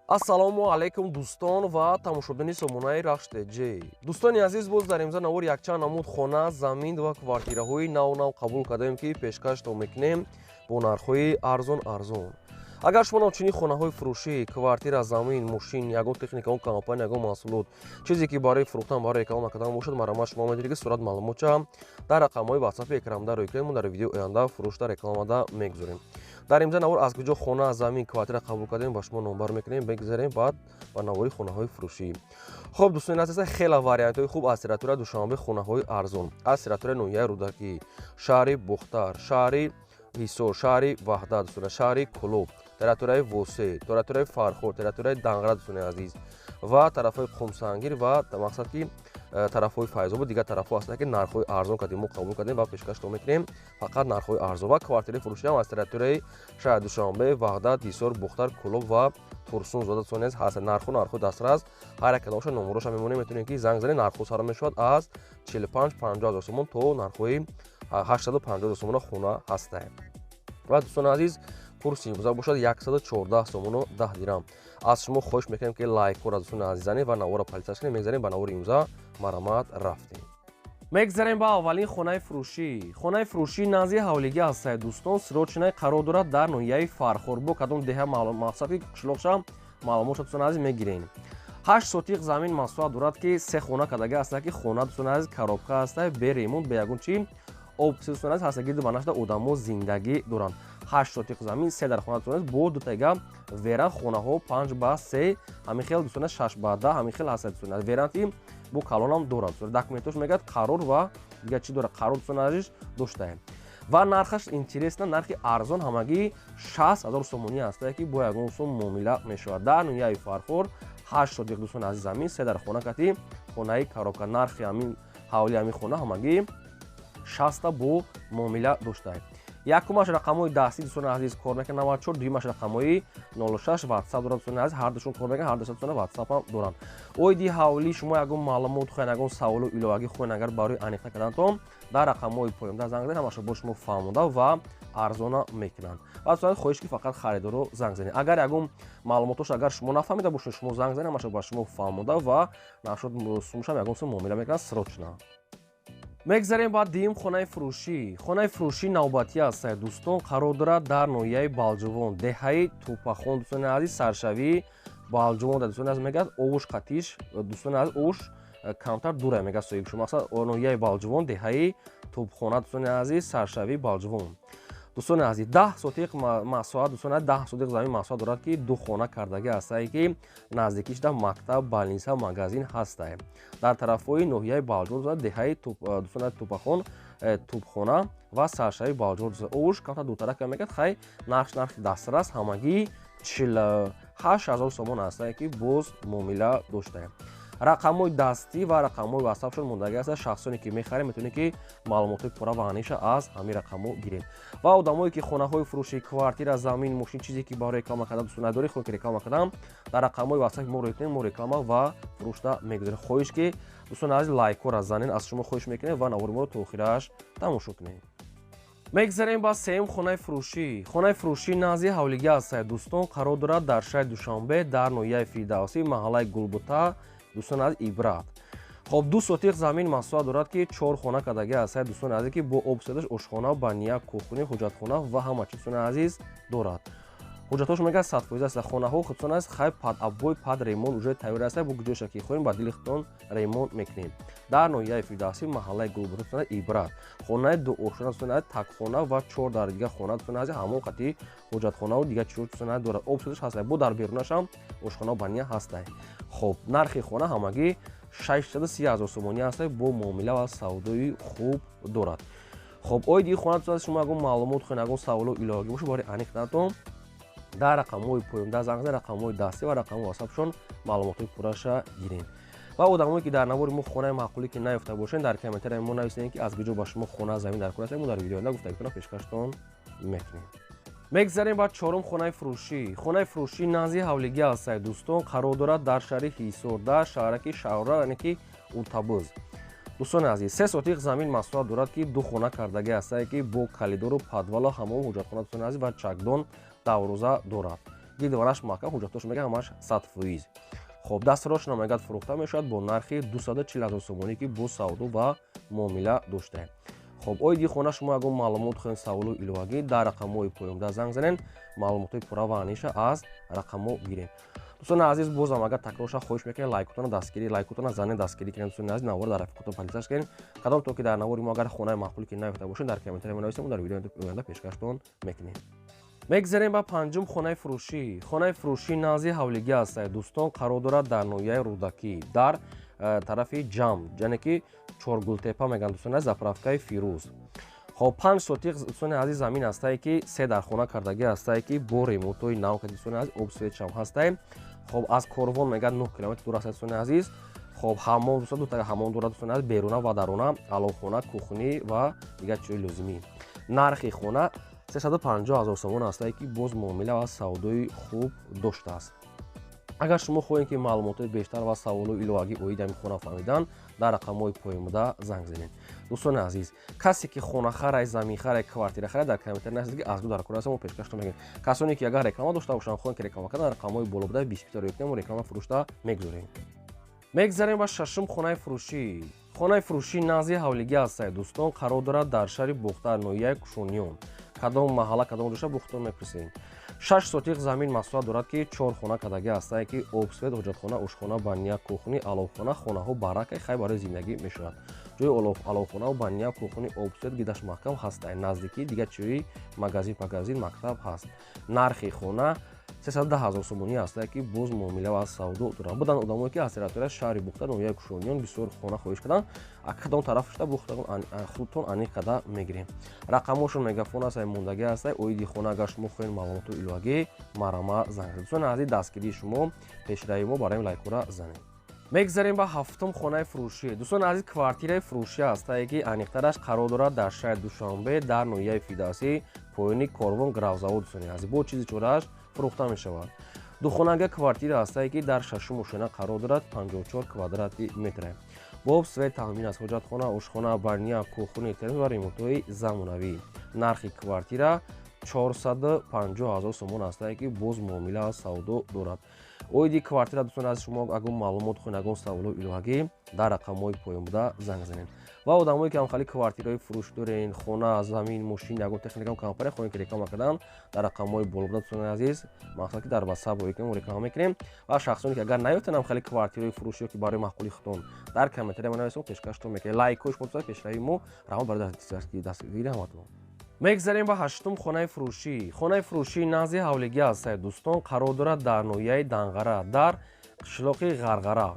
Ассалому алайкум, дӯстон ва тамошобини сомонаи Рахш ТЖ. Дӯстони азиз, боз дар имза навор якчанд намуд хона, замин ва квартираҳои нав нав қабул кардаем, ки пешкаштон мекунем бо нархҳои арзон арзон. Агар шумо навчунин хонаҳои фурӯшӣ, квартира, замин, мошин, ягон техника, он компания, ягон маҳсулот, чизе ки барои фурӯхтан, барои реклама кардан бошад, марҳамат, шумо медонед, ки сурат маълумотча дар рақамҳои ватсапи экранда рӯй кунед. Мо дар видеои оянда фурӯшда, рекламада мегузорем. Дар имза навор аз куҷо хона, замин, квартира қабул кардем, ба шумо номбар мекунем. Бигзарем баъд ба навори хонаҳои фурӯшӣ. Хуб, дӯстони азиз, хеле вариантҳои хуб аз территорияи Душанбе, хонаҳои арзон аз территорияи ноҳияи Рӯдакӣ, шаҳри Бохтар, шаҳри Ҳисор, шаҳри Ваҳдат, дӯстона, шаҳри Кӯлоб, территорияи Восе, территорияи Фархор, территорияи Данғара, дӯстони азиз, ва тарафҳои Қумсангир ва мақсад ки тарафҳои Файзобод, дигар тарафҳо ҳастанд, ки нархҳои арзон кардем, мо қабул кардем ва пешкаштон мекунем фақат нархҳои арзон. Ва квартираи фурӯшиам аз территорияи шаҳри Душанбе, Ваҳдат, Ҳисор, Бохтар, Кӯлоб ва Турсунзода, дӯстони азиз, ҳаст. Нархҳо нархҳои дастрас, ҳар як кадомаша номероша мемонем, метавонем ки занг занед. Нархҳо сар мешавад аз 45-50 ҳазор сомон то нархҳои 850 ҳазор сомона хона ҳастанд. Ва, дӯстони азиз, курси имрӯза бошад 114 сомону 10 дирам. Аз шумо хоҳиш мекунем, ки лайкҳоро, дӯстони азиз, занед ва наворро подписаться кунед. Мегзарем ба навори имрӯза, марҳамат, рафтем. Мегзарем ба аввалин хонаи фурӯшӣ. Хонаи фурӯшӣ назди ҳавлигӣ ҳастад, дӯстон, срочный қарор дорад дар ноҳияи Фархор. Бо кадом деҳа, мақсад ки қишлоқша, маълумотша, дӯстони азиз, мегирем. 8 сотиқ замин масоҳат дорад, ки се хона кардага ҳастад, ки хона, дӯстони азиз, коробка ҳастад, бе ремонт, бе ягон чи, об, дӯстони азиз, ҳаста, гирди ба нашуда одамо зиндагӣ доранд. 8 сотиқ замин, се дар хона, дӯстони азиз, бо дутайга веранд, хонаҳо 5 ба 3, ҳамин хел, дӯстони, 6 ба 10, ҳамин хел ҳастад, дӯстони азиз. Веранди бо калонам дорад. Документош мегӯяд, қарор ва дигар чӣ дорад, қарор, дӯстони азиз, доштаем. Ва нархаш интересно, нархи арзон, ҳамагӣ 60 000 сомонӣ ҳастае, ки бо ягон сум муомила мешавад. Дар ноҳияи Фархор, 8 сотиқ, дӯстони азиз, замин, се дар хона кати хонаи коробка. Нархи ҳамин ҳавли, ҳамин хона ҳамагӣ 60-та, бо муомила доштаем. Якумаш рақамҳои дастӣ, дӯстони азиз, кор мекунад, 94, дуюмаш рақамҳои 06, ватсап дорад, дӯстони азиз, ҳардушон кор мекунад, ҳардуша, дӯстони, ватсап ҳам доранд. Оиди ҳавлӣ шумо ягон маълумот хоҳед, ягон саволу иловагӣ хоҳед, агар барои аниқта кардантон, дар рақамҳои поёнда занг занед, ҳамаша бо шумо фаҳмонда ва арзона мекунанд. Ва, дӯстони, хоҳиш ки фақат харидоро занг занед. Агар ягон маълумотош агар шумо нафаҳмида бошед, шумо занг занед, ҳамаша ба шумо фаҳмонда ва нашуд сумшам ягон сум муомила мекунанд срочно. Мегзарем ба дуюм хонаи фурӯшӣ. Хонаи фурӯшӣ навбатӣ ҳастад, дӯстон, қарор дорад дар ноҳияи Балҷувон, деҳаи Тӯпахон, дӯстони азиз, саршавии Балҷувон, дӯстони азиз. Мегӯяд, овуш қатиш, дӯстони азиз, овуш камтар дура, мегӯяд соҳиби шумо. Мақсад, ноҳияи Балҷувон, деҳаи Тӯбхона, дӯстони азиз, саршавии Балҷувон. Дӯстони азиз, 10 сотиқ масоҳат, дӯстони азиз, 10 сотиқ замин масоҳат дорад, ки ду хона кардагӣ ҳастае, ки наздикишда мактаб, больница, магазин ҳастае. Дар тарафҳои ноҳияи Балҷувон, деҳаи, дӯстони, Тупахон, Тӯбхона ва саршави Балҷувон, овуш камтар дуртарак мегӯяд. Хай, нарх нархи дастрас, ҳамагӣ 48 000 сомон ҳастае, ки боз муомила доштаем. Рақамҳои дастӣ ва рақамҳои ватсапшон мондагӣ аст. Шахсоне ки мехарем, метавонед ки маълумотҳои пурра ва аниша аз ҳамин рақамҳо гиред. Ва одамое ки хонаҳои фурӯшӣ, квартира, замин, мошин, чизе ки барои реклама кардан дӯст надоред, хоҳед ки реклама кардан, дар рақамҳои ватсапи мо рӯй кунед, мо реклама ва фурӯшта мегузорем. Хоҳиш ки, дӯстони азиз, лайкҳоро занед, аз шумо хоҳиш мекунем, ва навори моро то охираш тамошо кунед. Мегзарем ба сеюм хонаи фурӯшӣ. Хонаи фурӯшӣ назди ҳавлигӣ ҳастад, дӯстон, қарор дорад дар шаҳри Душанбе, дар ноҳияи Фирдавсӣ, маҳаллаи Гулбута, дӯстони азиз, Ибрат. Хоб, 2 сотиқ замин масоҳат дорад, ки чор хона кардагӣ ҳастад, дӯстони азиз, ки бо об седаш, ошхона, баня, кухня, ҳуҷҷатхона ва ҳама чиз, дӯстони азиз, дорад. Ҳуҷҷатҳош, мегӯяд, 100% аст. Хонаҳо худтон аст, хай, под обои, под ремонт уже тайёр аст. Бо куҷоша ки хоҳем, ба дили худтон ремонт мекунем. Дар ноҳияи Фирдавсӣ, маҳаллаи Гулбута, Ибрат, хонаи дуошона, дӯстони азиз, такхона ва чор дар дигар хона, дӯстони азиз, ҳамон қати ҳуҷҷатхонаву дигар чизо, дӯстони азиз, дорад. Об судаш ҳаст, бо дар берунашам ошхона, баня ҳастай. Хоб, нархи хона ҳамагӣ 630 000 сомонӣ ҳаст, бо муомила ва савдои хуб дорад. Хоб, оиди хона, дӯстони, шумо ягон маълумот хоҳед, ягон саволу иловагӣ бошад, барои аниқ натон дар рақамҳои поёнда занг занед, рақамҳои дастӣ ва рақамҳои ватсапшон, маълумотҳои пурраша гирем. Ва одамое ки дар навори мо хонаи маъқулӣ ки наёфта бошед, дар комментария мо нависем, ки аз куҷо ба шумо хона, замин дар кор аст, мо дар видеоинда гуфтагитона пешкаштон мекунем. Мегзарем ба чорум хонаи фурӯшӣ. Хонаи фурӯшӣ назди ҳавлигӣ ҳастад, дӯстон, қарор дорад дар шаҳри Ҳисор, дар шаҳраки Шаҳра, яъне ки Уртабӯз. Дӯстони азиз, 3 сотиқ замин масоҳат дорад, ки ду хона кардагӣ ҳастае, ки бо коридору подвалу ҳамом, ҳуҷҷатхона, дӯстони азиз, ва чакдон, даврӯза дорад. Гидвараш маҳкам, ҳуҷҷатош мега ҳамаш 100%. Хоб, дастрош намегад фурӯхта мешавад бо нархи 240 000 сомонӣ, ки бо савдо ва муомила доштаем. Хоб, оиди хона шумо ягон маълумот хоҳед, саволу иловагӣ, дар рақамҳои поёнда занг занед, маълумотҳои пурра ва аниша аз рақамҳо гирем. Дӯстони азиз, бозам агар такрор шавад, хоҳиш мекунем, лайкотона дастгирӣ, лайкотона занед, дастгирӣ кунед. Дӯстони азиз, навор дар рафиқотон поделиться кунед. Кадом то ки дар навори мо агар хонаи маъқуле ки наёфта бошед, дар комментария менависем, мо дар видеои оянда пешкаштон мекунем. Мегзарем ба панҷум хонаи фурӯшӣ. Хонаи фурӯшӣ назди ҳавлигӣ аст, дӯстон, қарор дорад дар ноҳияи Рӯдакӣ, дар тарафи Ҷам, яъне ки Чоргултепа мегӯянд, дӯстони азиз, заправкаи Фирӯз. Хоб, 5 сотиқ, дӯстони азиз, замин ҳастае, ки се дар хона кардагӣ ҳастае, ки бо ремонтҳои нав, дӯстони азиз, об светшам ҳастае. Хоб, аз Корвон мегӯяд 9 километр дур аст, дӯстони азиз. Хоб, ҳаммом, дӯстон, дута ҳаммом дорад, дӯстони азиз, беруна ва даруна, аловхона, кухни ва дигар чизҳои лозимӣ. Нархи хона 350 000 сомон ҳастае, ки боз муомила ва савдои хуб доштааст. Агар шумо хоҳед, ки маълумотҳои бештар ва саволу иловагӣ оид ҳамин хона фаҳмидан, дар рақамҳои поёнбуда занг занед. Дӯстони азиз, касе ки хонахарай, заминхарай, квартирахарай, дар комментария нависед, ки аз ду дар кор ҳастем, мо пешкаштон мекунем. Касоне ки агар реклама дошта бошанд, хоҳанд ки реклама кардан, рақамҳои боло буда 20 рӯй кунем, мо реклама фурӯшта мегузорем. Мегзарем ба шашум хонаи фурӯшӣ. Хонаи фурӯшӣ назди ҳавлигӣ ҳастае, дӯстон, қарор дорад дар шаҳри Бохтар, ноҳияи Кушониён. Кадом маҳалла, кадом ҷоша бухтон мепурсем. 6 сотиқ замин масоҳат дорад, ки 4 хона кардагӣ ҳастае, ки об, свет, ҳоҷатхона, ошхона, баня, кухни, аловхона, хонаҳо баракай хай барои зиндагӣ мешавад. Ҷои аловхонаву баня, кухни, об, свет гидаш маҳкам ҳастае. Наздикӣ дигар чиҳои магазин, пагазин, мактаб ҳаст. Нархи хона 310 000 сомонӣ ҳастае, ки боз муомила ва савдо дорад. Буданд одамое, ки аз территорияи шаҳри Бухта, ноҳияи Кушониён бисёр хона хоҳиш карданд. Кадом тараф шуда бухта, худтон аниқ карда мегирем. Рақамҳошон мегафон аст, мондагӣ ҳастае. Оиди хона агар шумо хоҳед маълумоту иловагӣ, марама занг занед. Дӯстони азиз, дастгирии шумо пешравии мо, барои лайкҳоро занед. Мегзарем ба ҳафтум хонаи фурӯшӣ. Дӯстони азиз, квартираи фурӯшӣ ҳастае, ки аниқтараш қарор дорад дар шаҳри Душанбе, дар ноҳияи Фирдавсӣ, поёни Корвон, гравзавод. Дӯстони азиз, бо чизи чорааш фурӯхта мешавад. Духонага квартира ҳастае, ки дар шашум ошёна қарор дорад, 54 квадрати метре. Бо об, свет таъмин аст, ҳоҷатхона, ошхона, баня, кухни, термос ва ремонтҳои замонавӣ. Нархи квартира 450 000 сомон ҳастае, ки боз муомила савдо дорад. Оиди квартира, дӯстони азиз, шумо ягон маълумот хоҳед, ягон саволу иловагӣ, дар рақамҳои поён буда занг занед. Ва одамое ки ҳамхали квартираҳои фурӯш дорен, хона, замин, мошин, ягон техника, компания хоҳем ки реклама кардан, дар рақамҳои боло буда, дӯстони азиз, мақсад ки дар ватсап рӯй кунем, реклама мекунем. Ва шахсоне ки агар наёфтанд ҳамхали квартираҳои фурӯшӣ ё ки барои маъқули худтон, дар комментария менависем, пешкаштон мекунем. Лайкҳои шумо пешравии мо, раҳмат барои дастгирии ҳаматон. Мегзарем ба ҳаштум хонаи фурӯшӣ. Хонаи фурӯшӣ назди ҳавлигӣ ҳастае, дӯстон, қарор дорад дар ноҳияи Данғара, дар қишлоқи Ғарғара.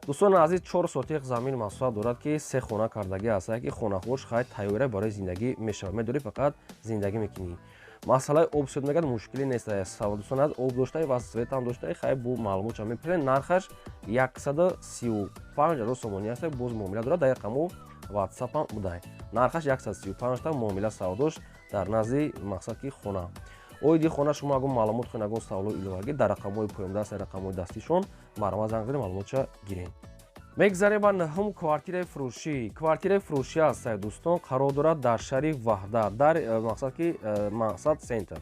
Дӯстони азиз, 4 сотиқ замин масоҳат дорад, ки се хона кардагӣ ҳастае, ки хонаҳош хай тайёра барои зиндагӣ мешавад. Медорӣ, фақат зиндагӣ мекунӣ. Масъалаи об, свет мегӯяд, мушкилӣ нест. Дӯстони азиз, об доштаи ва светам доштаи, хай бу маълумотшам мепурсем. Нархаш 135 000 сомонӣ ҳастае, боз муомила дорад, дар рақаму ватсапам будай. Нархаш 135 та, муомила савдош дар назди мақсад ки хона. Оиди хона шумо ягон маълумот хоҳед, ягон саволу иловагӣ, дар рақамҳои поёндаст, рақамҳои дастишон марҳамат занг занед, маълумотша гирем. Мегзарем ба нӯҳум квартираи фурӯшӣ. Квартираи фурӯшӣ ҳастае, дӯстон, қарор дорад дар шаҳри Ваҳдат, дар мақсад ки мақсад центр.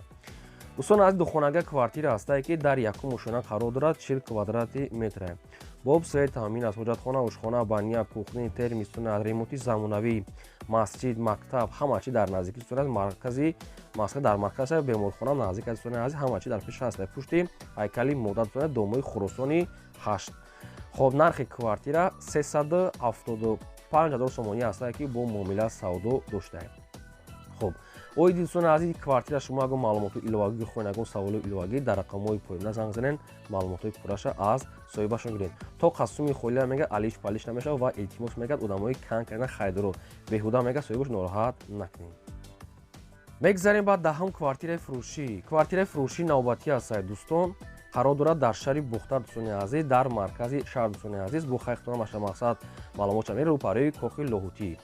Дӯстон азиз, духонага квартира ҳастае, ки дар якум ошёна қарор дорад, 40 квадрати метре. Бо об, свет таъмин аст, ҳоҷатхона, ошхона, баня, кухни, термис, ремонти замонавӣ, масҷид, мактаб, ҳама чи дар наздикӣ, дӯстони азиз, маркази мақсад дар марказ беморхона наздик аст, дӯстони азиз, ҳама чи дар пеш ҳаст, пушти ҳайкали модар, дӯстони азиз, домои Хуросони 8. Хоб, нархи квартира 375 000 сомонӣ ҳастае, ки бо муомила савдо доштаем. Хоб, оиди, дӯстони азиз, квартира шумо ягон маълумоту иловагӣ хоҳед, ягон саволу иловагӣ, дар рақамҳои поёнда занг занед, маълумотҳои пурраша аз соҳибашон гиред. То қасуми холия мега алиш палиш намешавад ва илтимос мегӯяд одамои кан кардан харидоро беҳуда мега соҳибаш нороҳат накунед. Мегзарем ба даҳум квартираи фурӯшӣ. Квартираи фурӯшӣ навбатӣ ҳастае, дӯстон, қарор дорад дар шаҳри Бухтар, дӯстони азиз, дар маркази шаҳр, дӯстони азиз, бо хайхтона маша мақсад маълумотша мерӯ парои кохи Лоҳутӣ.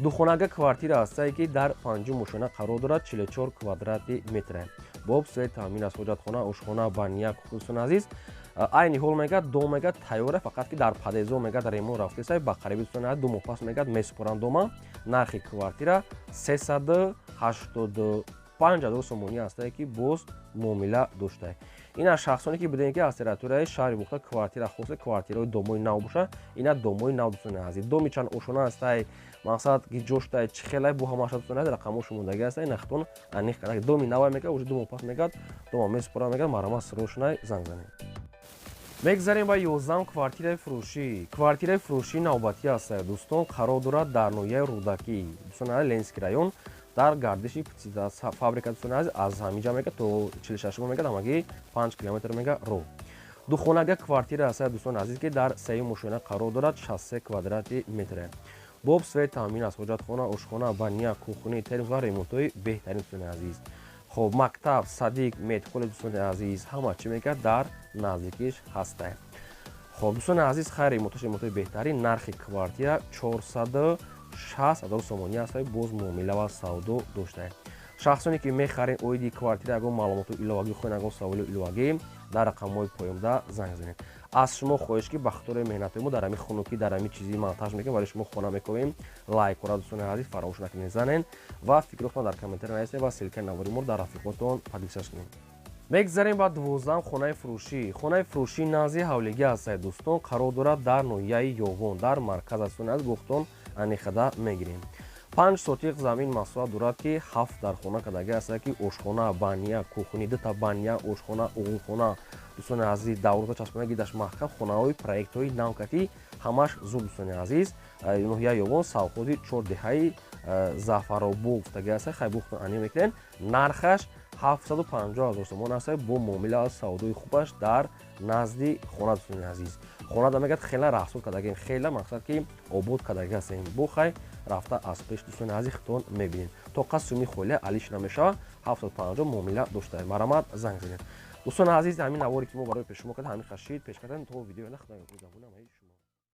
Духонага квартира ҳастае, ки дар панҷум ошёна қарор дорад, 44 квадрати метре. Бо об, свет таъмин аст, ҳоҷатхона, ошхона, баня, дӯстони азиз, айни ҳол мегӯяд дом мегӯяд тайёра, фақат ки дар подъездо мегӯяд ремонт рафтеса, ба қариби, дӯстони азиз, 2 моҳ пас мегӯяд месупоранд дома. Нархи квартира 385 000 сомонӣ ҳастае, ки боз муомила доштае. Ина шахсоне ки будем, ки аз территорияи шаҳри Бухта квартира хоста, квартираҳои домои нав боша, ина домои нав, дӯстони азиз. Доми чанд ошона ҳастай, мақсад ки ҷоштай, чӣ хелай бо ҳамаша, дӯстони азиз, рақамҳошо мондагӣ ҳастай. Нахтон аниқ карда, доми навай мега, уже 2 моҳ пас мегад, дома месупора мегад. Марҳамат, срочно занг занед. Мегзарем ба 11-ум квартираи фурӯшӣ. Квартираи фурӯшии навбатӣ ҳастад, дӯстон, қарор дорад дар ноҳияи Рӯдакӣ, дӯстони азиз, Ленинский район, дар гардиши фабрика, дӯстони азиз. Аз ҳаминҷа мега то 46 мега, ҳамагӣ 5 километр мега роҳ. Духонага квартира ҳастад, дӯстони азиз, ки дар сеюм мошина қарор дорад, 63 квадрати метре. Бо об, свет таъмин аст, ҳоҷатхона, ошхона, баня, кухни, термос ва ремонтҳои беҳтарин, дӯстони азиз. Хоб, мактаб, садик, медколлеҷ, дӯстони азиз, ҳама чӣ мега дар наздикиш ҳастае. Хоб, дӯстони азиз, хайр, ремонтош ремонтҳои беҳтарин. Нархи квартира 460 ҳазор сомонӣ аст, боз муомила ва савдо доштае. Шахсоне ки мехарен, оиди квартира ягон маълумоту иловагӣ хоҳен, ягон саволи иловагӣ, дар рақамҳои поёнда занг занед. Аз шумо хоҳиш, ки ба хотири меҳнатҳои мо дар ҳами хунукӣ, дар ҳами чизи монтаж мекунем, барои шумо хона мекобем, лайкора, дӯстони азиз, фаромӯш накунед занен ва фикротон дар комментария нависед ва ссылкаи навори моро дар рафиқотон поделиться кунед. Мегзарем ба 12-ам хонаи фурӯшӣ. Хонаи фурӯшӣ назди ҳавлигӣ ҳастад, дӯстон, қарор дорад дар ноҳияи Ёвон, дар марказ аст. Аз гуфтон аниқада мегирем. 5 сотиқ замин масоҳат дорад, ки ҳафт дархона кардагӣ аст, ки ошхона, баня, кухни, дута баня, ошхона, оғилхона, дӯстони азиз, даврота часпона, гидаш маҳкам. Хонаҳои проектҳои навкатӣ ҳамаш зуд, дӯстони азиз. Ноҳияи Ёвон, совхози чор деҳаи Зафаробо гуфтагӣ аст. Хай, бухтон аниқ мекунем. Нархаш 750 ҳазор сомон аст, бо муомила, савдои хубаш дар назди хона, дӯстони азиз. Хонада мегӯяд, хела раҳсуд кардагем, хела мақсад ки обод кардагӣ ҳастем. Бо хай, рафта аз пеш, дӯстони азиз, хитон мебинед. Тоқа суми холия алиш намешавад, 750 муомила дошта. Марҳамат, занг занед. Дӯстони азиз, ҳамин наворе ки мо барои пеш шумо кардем, ҳамин хашид пеш кардем. То видео шумо.